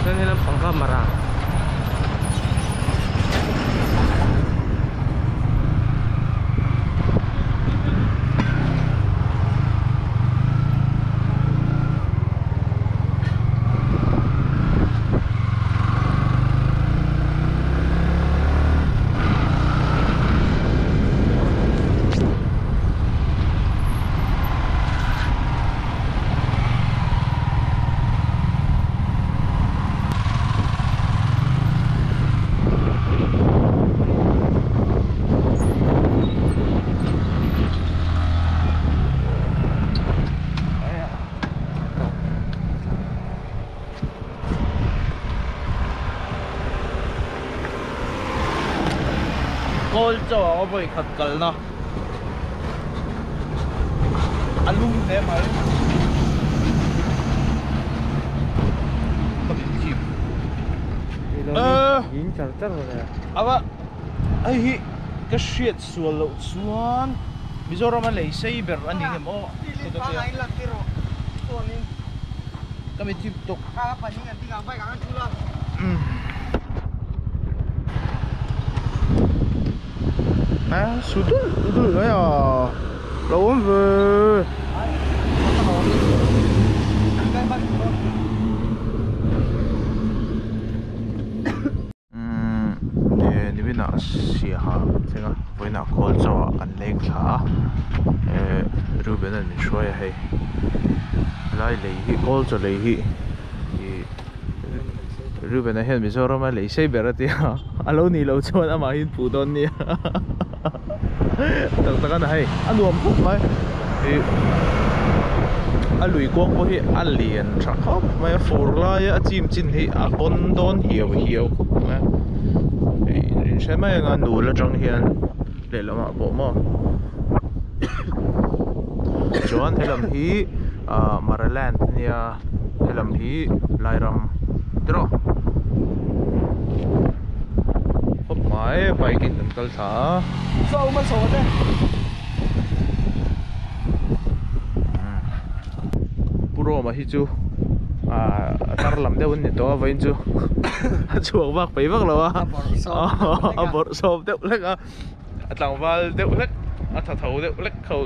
Chuan helam pang kha mara. Kawl chaw a vawi khat kalna a lum hle mai ka min chip in char char le awa hei hi ka hriat sual loh chuan Mizoram a lei sei ber ani nge maw ka mi thip tuk à su dul dul ấy à lâu lắm về ni bên nào xìa hả thế nào với nào có cho ăn lên thả Ruben anh mình xoay hay lại lấy hi call cho lấy hi Ruben anh hiện mình mà lấy xe bè ra tia alo ni lâu cho anh mà hiện phụ đón nia tao tao cái này anh nuông phúc mấy a lui kuang pawh hi a lian tha khawp mai a fur lai a chim chin hi a pawn dawn hiau hiau khawp mai hei in hre mai anga nul atang hian lehlamah pawh maw chuan helam hi Maraland ania helam hi Lairam tiraw khawp mai bike in kan kal thla a. Roma hi chu a tar lam deuh an ni tawh a vawiin chu a chhuak vak phei vak lo a a bawrh sawm deuh hlek a a tlangval deuh hlek a tha tho deuh hlek kho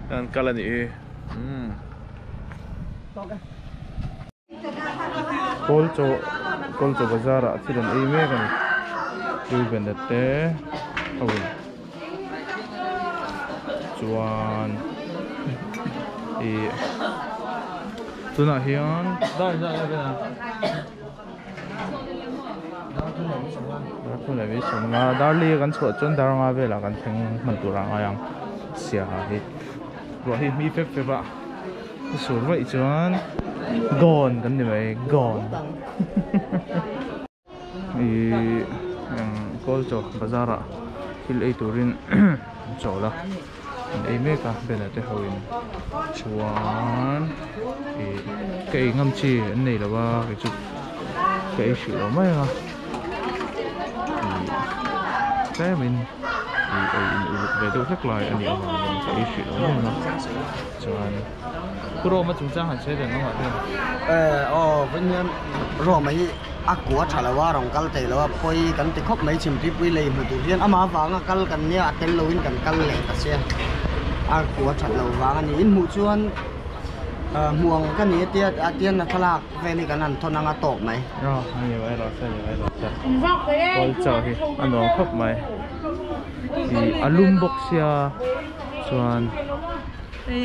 kan kal a ni hi kawl chaw kawl chaw bazar ah thil an ei mek a ni Reuben a te ho in chuan ih tunah hian darli kan chhuah chuan dar nga velah kan thleng hman tur ah ngai ang sia hi ruah hi mi fep fep a sur vaih chuan gone kan ni mai gone ih eng kawl chaw bazar ah thil ei turin an chawl a an ei mek a bena te ho in chuan ih ka ei ngam chi an nei lo a kei chu ka ei hrih lo mai anga ih tlemin ih ei in uluk ve deuh hlek lai a nih avangin ka ei hrih lo mai anga chuan pu Roma chungchang han sawi reng awmah hian aw vawiin Roma hi a kua tha lo a rawn kal thei lo a pawi kan ti khawp mai chhimtuipui lei hmu tur hian amah avanga kal kan nia a tel loin kan kal leh ta sia a kua that lo vang a ni in hmuh chuan hmuh ang ka ni a tia a tian a thlalak vel hi kan han thawn anga tawp mai ani mai rawh se ani mai rawh se kawl chaw hi a nuam khawp mai ih a lum bawk sia chuan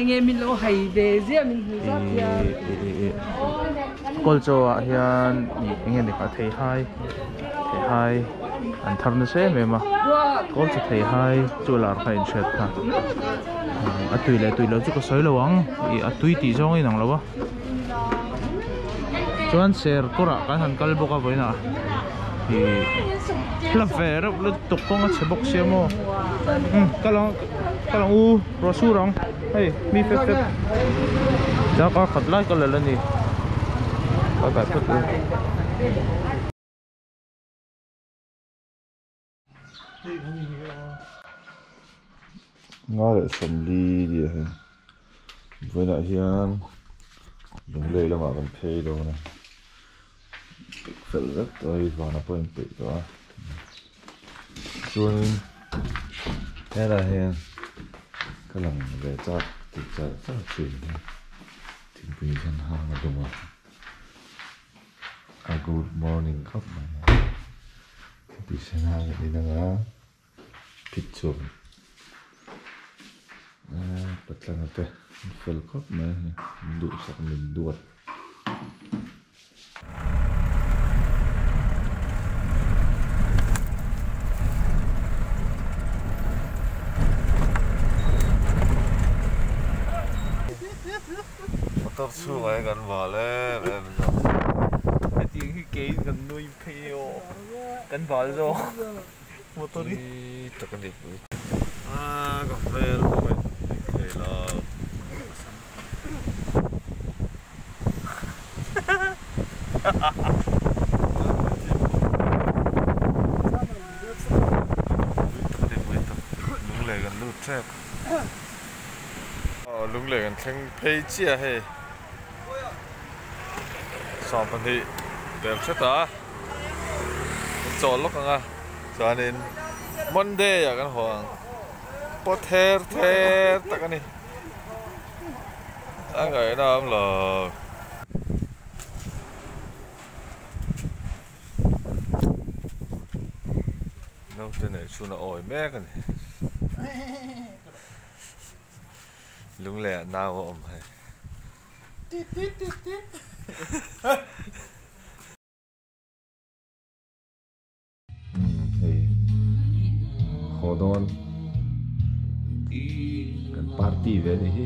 nge min lo hai ve zia min hmu zat hian kawl chaw ah hian ih enge ni kha thei hai thei hai an thar nasa em em a kawl chaw thei hai chu lar kha in hriat kha a tui leh tui lo chu ka sawi lo ang ih a tui tih zawng a inang lo a chuan ser kawrah kan han kal bawk a vawiinah ih hla ve reuh lutuk kawng a chhe bawk sia maw kal ang kal ang u ruah sur ang hei mi fep fep darkar khat lai ka la la ni bye bye phawt u. Nga leh sawmli nia hei vawiinah hian lunglei lamah kan phei dawn a. fel vek tawh a hei van a pawh a inpeih tawh a chuanin helaiah hian ka lang ve chak tih char char thin hi thingpui sen hang a dum a a good morning khawp mai a thingpui sen hang a in ang a. Phit chhuak a patlanga te an fel khawp mai a ni an duhsak min duat. Motor chhungah hian kan val em em zawk. Hetiang hi keiin kan nui phei aw kan val zawk. Motor hi tak a ni pui. A ka hmel pawh ka dik thei lo. Pui tak a ni pui tak. Lunglei kan lut tep. Lunglei kan thleng phei chiah hei. 20 tel hret a kan chawl lawk ang a chuanin Monday ah kan haw ang paw ther ther tak a ni a ngaihna a awm lo. Naute neih chhun a awi mek a ni. Lunglei ah nau a awm hei. Hei haw dawn kan party ve anih hi.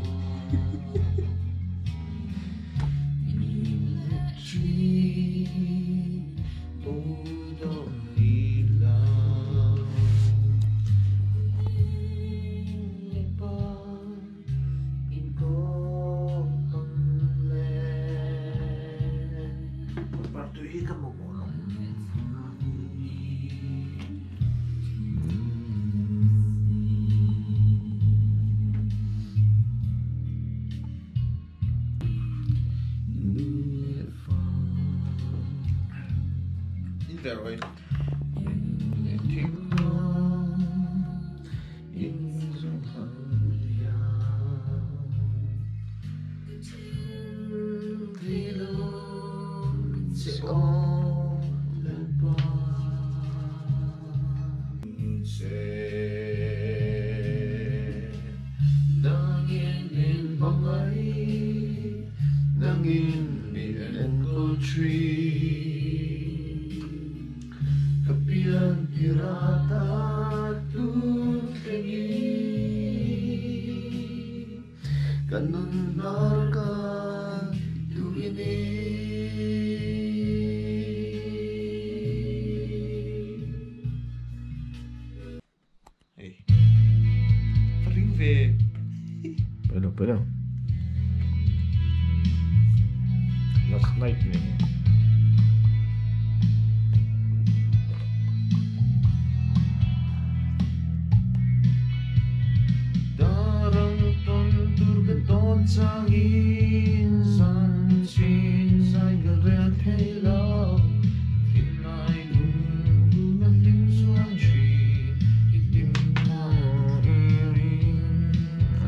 Last night ni.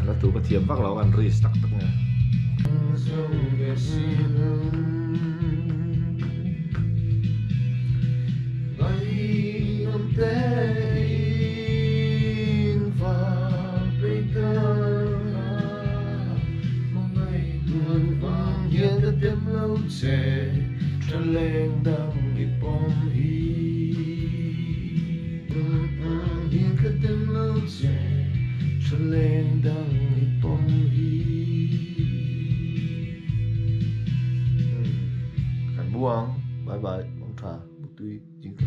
La tu ka thiam vak lo an risk tak tak nge. Kan buang bye bye mong tha mutui jing ka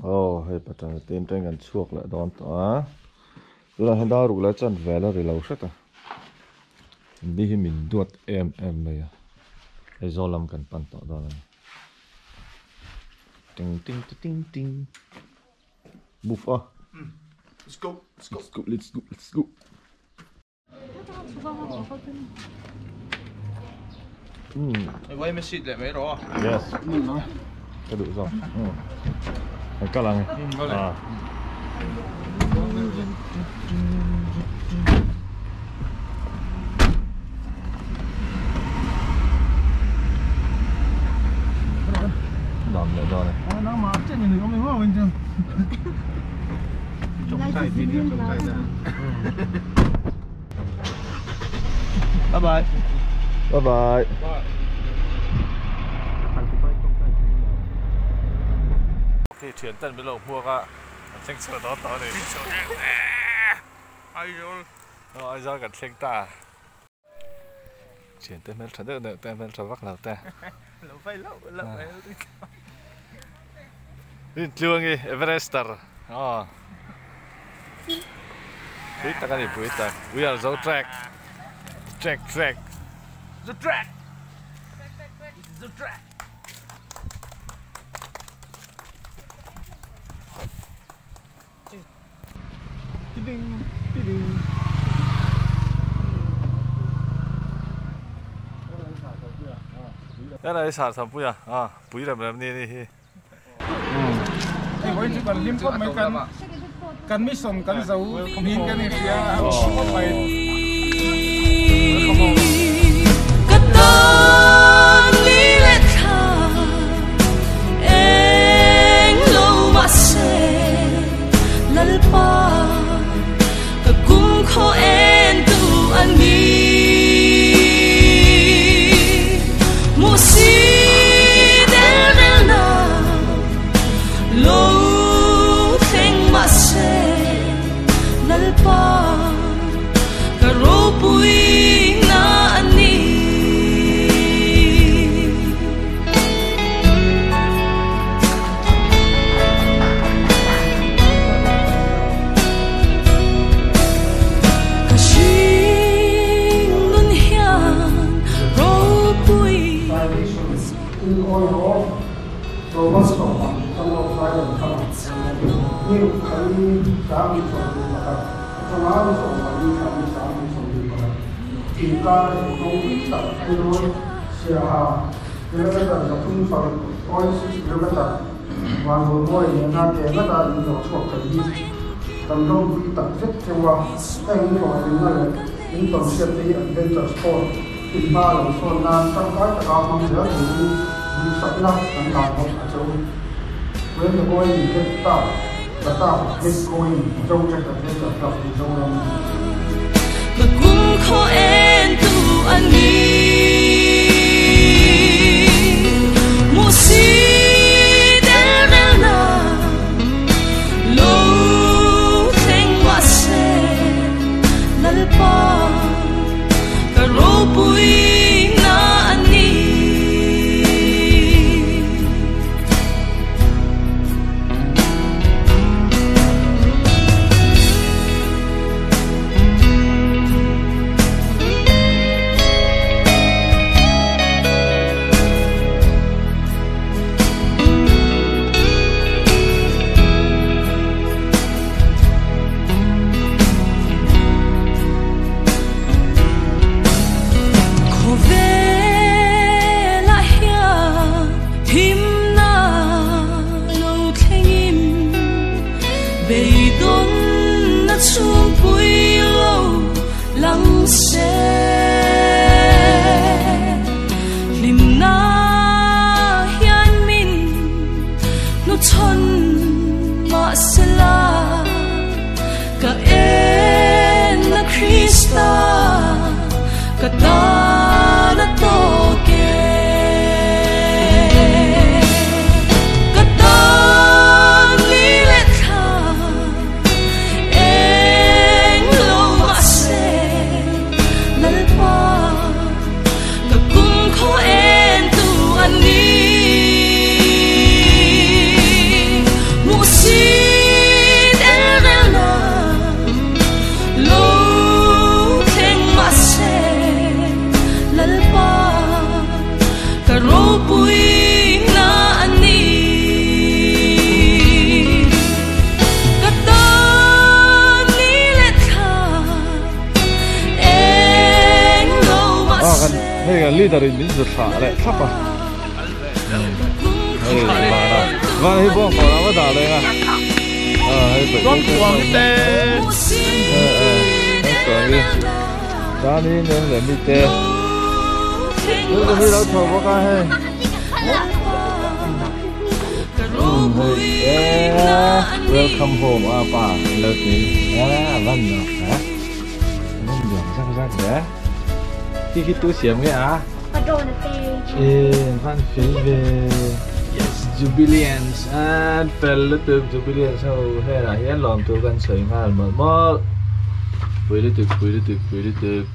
Aw hei patang te in kan chhuak leh dawn tawh a tunah hian dar ruk leh chan vel a ri lo hret a ni hi min duat em em mai a Aizawl lam kan pan tawh dawn a ni ting ting ting ting move a Let's go let's go let's go let's go let's go. Vai me sit le mai ro. Yes. Ka duh zawk. Kan kal ang. Ah. Dam leh dawn e. Bye bye. Bye bye. Khi thian tan min lo hmuak a kan thleng chho dawn tawh a ni. Aizawl. Aw Aizawl kan thleng ta. Thian te hmel tha deuh deuh te hmel tha vak lo te. Lo vai loh loh mai. Rintluangi Everester aw pui tak a ni pui tak we are zo track track track zo track zo track tiding tiding Helai sar thampuia a pui rem rem ni ni hi. Hei chu kan hlim khawp mai kan kan mission kan zo niin kan inhria a khawp mai. Ka tan li leh thla eng lo mahse Lalpa ka kum khaw en tu an ni mu si del del na lo thleng mahse Lalpa ka ropui na an ni. Ka hring nun hian ropui. When the going gets tough, the tough get going. Zo Trek Adventure Club Mizoram. Ka kum khaw en tu an ni mu si del del na lo thleng mahse Lalpa ka ropui na an ni. Hei kan leader in min zut thlah leh thlap a. Hei vana vana hi buang kawr a va dah leng a. Ah hei paih Tuang tuang te. Tuang hi. Chuan in eng leh mi te. Tun kum hi lo chho bawk a hei. Hei welcome home a pa lo ti. A van nuam a. Van nuam zak zak ve. Khi khi tu siam nge a? E van fel ve. Yes Jubileans an fel lutuk Jubileans ho hnenah hian lawm tur kan sawi nghal mawlh mawlh. Pui lutuk pui lutuk pui lutuk.